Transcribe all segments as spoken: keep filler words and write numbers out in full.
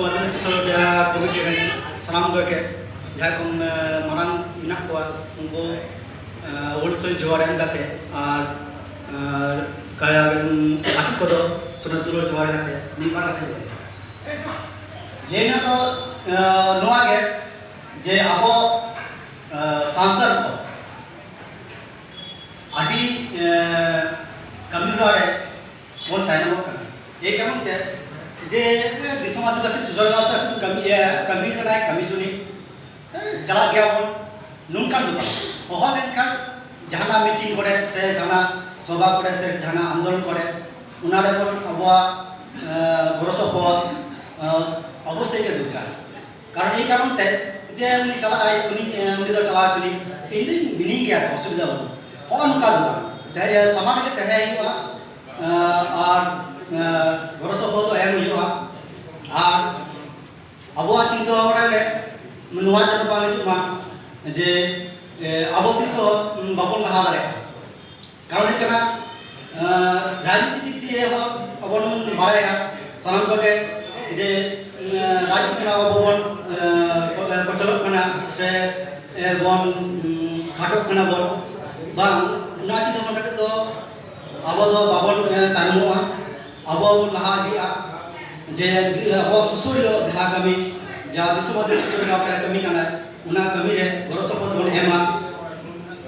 ᱟᱹᱫᱤᱵᱟᱹᱥᱤ ᱥᱚᱲᱚᱠ ᱡᱟᱦᱟᱸ ᱠᱚᱢᱤᱴᱤ ᱨᱮᱱ ᱥᱟᱱᱟᱢ ᱠᱚᱜᱮ, ᱡᱟᱦᱟᱸᱭ ᱠᱚ, ᱮ, ᱢᱟᱨᱟᱝ ᱢᱮᱱᱟᱜ ᱠᱚᱣᱟ, ᱩᱱᱠᱩ, ᱮ, ᱦᱩᱞ ᱥᱟᱹᱭ ᱡᱚᱦᱟᱨ ᱮᱢ ᱠᱟᱛᱮ ᱟᱨ, ᱮ, ᱠᱟᱭᱟ, ᱩᱢ, ᱟᱹᱛᱩ ᱠᱚᱫᱚ ᱥᱚᱱᱚᱛ ᱫᱩᱞᱟᱹᱲ ᱡᱚᱦᱟᱨ ᱠᱟᱛᱮ ᱢᱤᱫ ᱵᱟᱨ ᱠᱟᱛᱷᱟ ᱞᱟᱹᱭ᱾ ᱞᱟᱹᱭ ᱨᱮᱱᱟᱜ ᱫᱚ, ᱮ, ᱱᱚᱣᱟ ᱜᱮ ᱡᱮ ᱟᱵᱚ, ᱮ, ᱥᱟᱱᱛᱟᱲ ᱠᱚ ᱟᱹᱰᱤ, ᱮ, ᱠᱟᱹᱢᱤ ᱦᱚᱨᱟ ᱨᱮ ᱵᱚᱱ ᱛᱟᱭᱱᱚᱢᱚᱜ ᱠᱟᱱᱟ᱾ ᱮᱭ ᱠᱟᱨᱚᱱ ᱛᱮ ᱡᱮ, ᱮ, ᱫᱤᱥᱚᱢ ᱟᱹᱫᱤᱵᱟᱹᱥᱤ ᱥᱩᱥᱟᱹᱨ ᱜᱟᱶᱛᱟ ᱥᱩᱫᱷᱩ ᱠᱟᱹᱢᱤ, ᱮ, ᱠᱟᱹᱢᱤ ᱠᱟᱱᱟᱭ, ᱠᱟᱹᱢᱤ ᱥᱩᱱᱤ, ᱮ, ᱪᱟᱞᱟᱜ ᱜᱮᱭᱟ ᱵᱚᱱ, ᱱᱚᱝᱠᱟᱱ ᱫᱚ ᱵᱟᱝ᱾ ᱦᱚᱦᱚ ᱞᱮᱱᱠᱷᱟᱱ ᱡᱟᱦᱟᱱᱟᱜ ᱢᱤᱴᱤᱝ ᱠᱚᱨᱮ ᱥᱮ ᱡᱟᱦᱟᱱᱟᱜ ᱥᱚᱵᱷᱟ ᱠᱚᱨᱮ ᱥᱮ ᱡᱟᱦᱟᱱᱟᱜ ᱟᱱᱫᱳᱞᱚᱱ ᱠᱚᱨᱮ, ᱚᱱᱟ ᱨᱮᱵᱚᱱ ᱟᱵᱚᱣᱟᱜ, ᱮ, ᱜᱚᱲᱚ ᱥᱚᱯᱚᱦᱚᱫ, ᱮ, ᱚᱵᱚᱥᱥᱳᱭ ᱜᱮ ᱫᱚᱨᱠᱟᱨ᱾ ᱠᱟᱨᱚᱱ ᱮᱭ ᱠᱟᱨᱚᱱ ᱛᱮ ᱡᱮ ᱩᱱᱤ ᱪᱟᱞᱟᱜ ᱟᱭ, ᱩᱱᱤ, ᱮ, ᱩᱱᱤ ᱫᱚ ᱪᱟᱞᱟᱣ ᱦᱚᱪᱚᱱᱤᱡ, ᱤᱧ ᱫᱚᱧ ᱢᱤᱱᱟᱹᱧ ᱜᱮᱭᱟ, ᱚᱥᱩᱵᱤᱫᱷᱟ ᱵᱟᱹᱱᱩᱜ᱾ ᱦᱚᱸᱜᱼᱚ ᱱᱚᱝᱠᱟ ᱫᱚ ᱵᱟᱝ᱾ ᱛᱮ, ᱮ, ᱥᱟᱢᱟᱝ ᱨᱮᱜᱮ ᱛᱟᱦᱮᱸ ᱦᱩᱭᱩᱜᱼᱟ, ᱮ, ᱟᱨ, ᱮ, ᱜᱚᱲᱚ ᱥᱚᱯᱚᱦᱚᱫ ᱫᱚ ᱮᱢ ᱦᱩᱭᱩᱜᱼᱟ᱾ ᱟᱨ ᱟᱵᱚᱣᱟᱜ ᱪᱤᱱᱛᱟᱹ ᱵᱷᱟᱵᱽᱱᱟ ᱨᱮ ᱱᱚᱣᱟ ᱡᱟᱛᱮ ᱵᱟᱝ ᱦᱤᱡᱩᱜ ᱢᱟ ᱡᱮ, ᱮ, ᱟᱵᱚ ᱛᱤᱥ ᱦᱚᱸ ᱵᱟᱵᱚᱱ ᱞᱟᱦᱟ ᱫᱟᱲᱮᱭᱟᱜᱼᱟ᱾ ᱠᱟᱨᱚᱱ ᱦᱩᱭᱩᱜ ᱠᱟᱱᱟ, ᱮ, ᱨᱟᱡᱽᱱᱤᱛᱤ ᱫᱤᱠ ᱫᱤᱭᱮ ᱦᱚᱸ ᱟᱵᱚ ᱵᱚᱱ ᱵᱟᱲᱟᱭᱟ ᱥᱟᱱᱟᱢ ᱠᱚᱜᱮ ᱡᱮ, ᱮ, ᱨᱟᱡᱽᱱᱤᱛᱤ ᱠᱷᱚᱱᱟᱜ ᱟᱵᱚ ᱵᱚᱱ, ᱮ, ᱠᱚ-, ᱮ, ᱠᱚᱪᱚᱞᱚᱜ ᱠᱟᱱᱟ ᱥᱮ, ᱮ, ᱵᱚᱱ, ᱩᱢ, ᱠᱷᱟᱴᱚᱜ ᱠᱟᱱᱟ ᱵᱚᱱ᱾ ᱵᱟᱝ, ᱚᱱᱟ ᱪᱤᱱᱛᱟᱹ ᱵᱷᱟᱵᱽᱱᱟ ᱠᱟᱛᱮ ᱫᱚ ᱟᱵᱚ ᱫᱚ ᱵᱟᱵᱚᱱ, ᱮ, ᱛᱟᱭᱱᱚᱢᱚᱜᱼᱟ, ᱟᱵᱚ ᱵᱚᱱ ᱞᱟᱦᱟ ᱤᱫᱤᱜᱼᱟ᱾ ᱡᱮ ᱫᱤ-, ᱟᱵᱚ ᱥᱩᱥᱟᱹᱨᱤᱭᱟᱹ ᱡᱟᱦᱟᱸ ᱠᱟᱹᱢᱤ, ᱡᱟᱦᱟᱸ ᱫᱤᱥᱚᱢ ᱟᱹᱫᱤᱵᱟᱹᱥᱤ ᱥᱩᱥᱟᱹᱨᱤᱭᱟᱹ ᱠᱟᱹᱢᱤ ᱠᱟᱱᱟᱭ, ᱚᱱᱟ ᱠᱟᱹᱢᱤ ᱨᱮ ᱜᱚᱲᱚ ᱥᱚᱯᱚᱦᱚᱫ ᱵᱚᱱ ᱮᱢᱟ᱾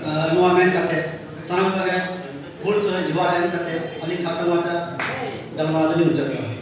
ᱮ, ᱱᱚᱣᱟ ᱢᱮᱱ ᱠᱟᱛᱮ ᱥᱟᱱᱟᱢ ᱠᱚᱜᱮ ᱦᱩᱞ ᱥᱟᱹᱭ ᱡᱚᱦᱟᱨ ᱮᱢ ᱠᱟᱛᱮ ᱟᱹᱞᱤᱧ ᱠᱷᱟᱴᱚ ᱢᱟᱪᱷᱟ ᱜᱟᱞᱢᱟᱨᱟᱣ ᱫᱚᱞᱤᱧ ᱢᱩᱪᱟᱹᱫ ᱠᱮᱫᱟ᱾